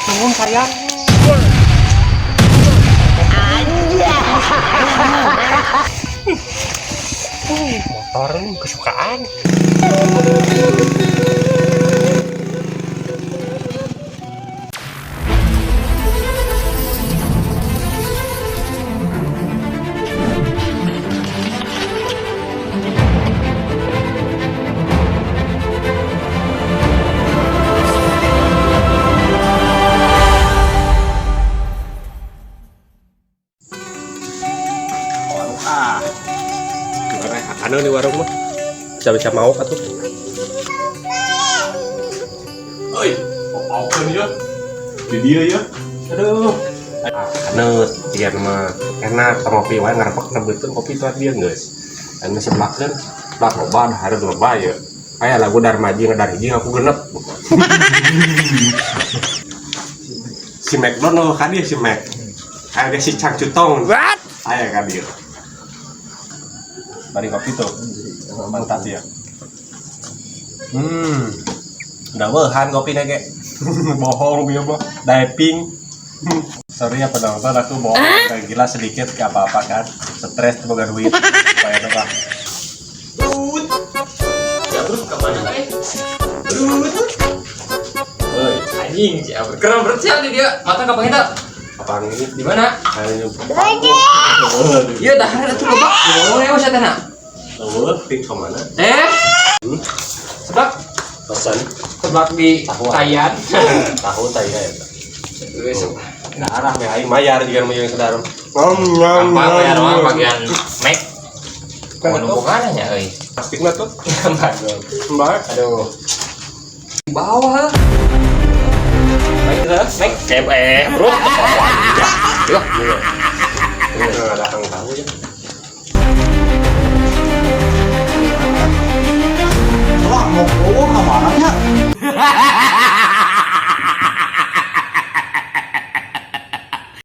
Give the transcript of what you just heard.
Nuhun sayang. Motor kesukaan. Warung ah. Gimana anu nih warung mah? Bisa-bisa mau atuh. Oi, open ya. Di dia ya. Aduh. Aneut, ieu mah enak ngopi wae ngarepek nebeutkeun kopi tuh dia geus. Anu sebelakeun bak loba hareup loba ya. Aya lagu Darmaji ngedar hiji ngaku genep. Si McDonald ka dia si Mac. Aya si Chang Cutong. What? Aya ka dia. Bari kopi tuh. Mantap ya. Udah wehan kopi ge. Bohong dia mah. Diving. Sorry ya penonton, aku bohong. Kayak gila sedikit gak apa-apa kan. Stres tuh boga duit. Supaya tuh lah. Ya terus kemana eh? Oi, Anjing, siapa? Keren berat sih ada dia. Mata kapan kita? apaan ini? Di mana? Ayo. Iya, dah ada tuh loba. Ngomong ya usah tanah. Eueuh, ping ke mana? Eh? Seblak, Pesan seblak di Tahu. Tayan. tahu teh ya. Wes, Nah, arah meh aing mayar jika mau yang sedar. gampang ya doang bagian Mac. Mau numpuk nya euy. Plastikna tuh. Gampang. Mbak. Aduh. Di bawah. Mac terus, Mac. Bro. Yuk. Ada hang tahu ya.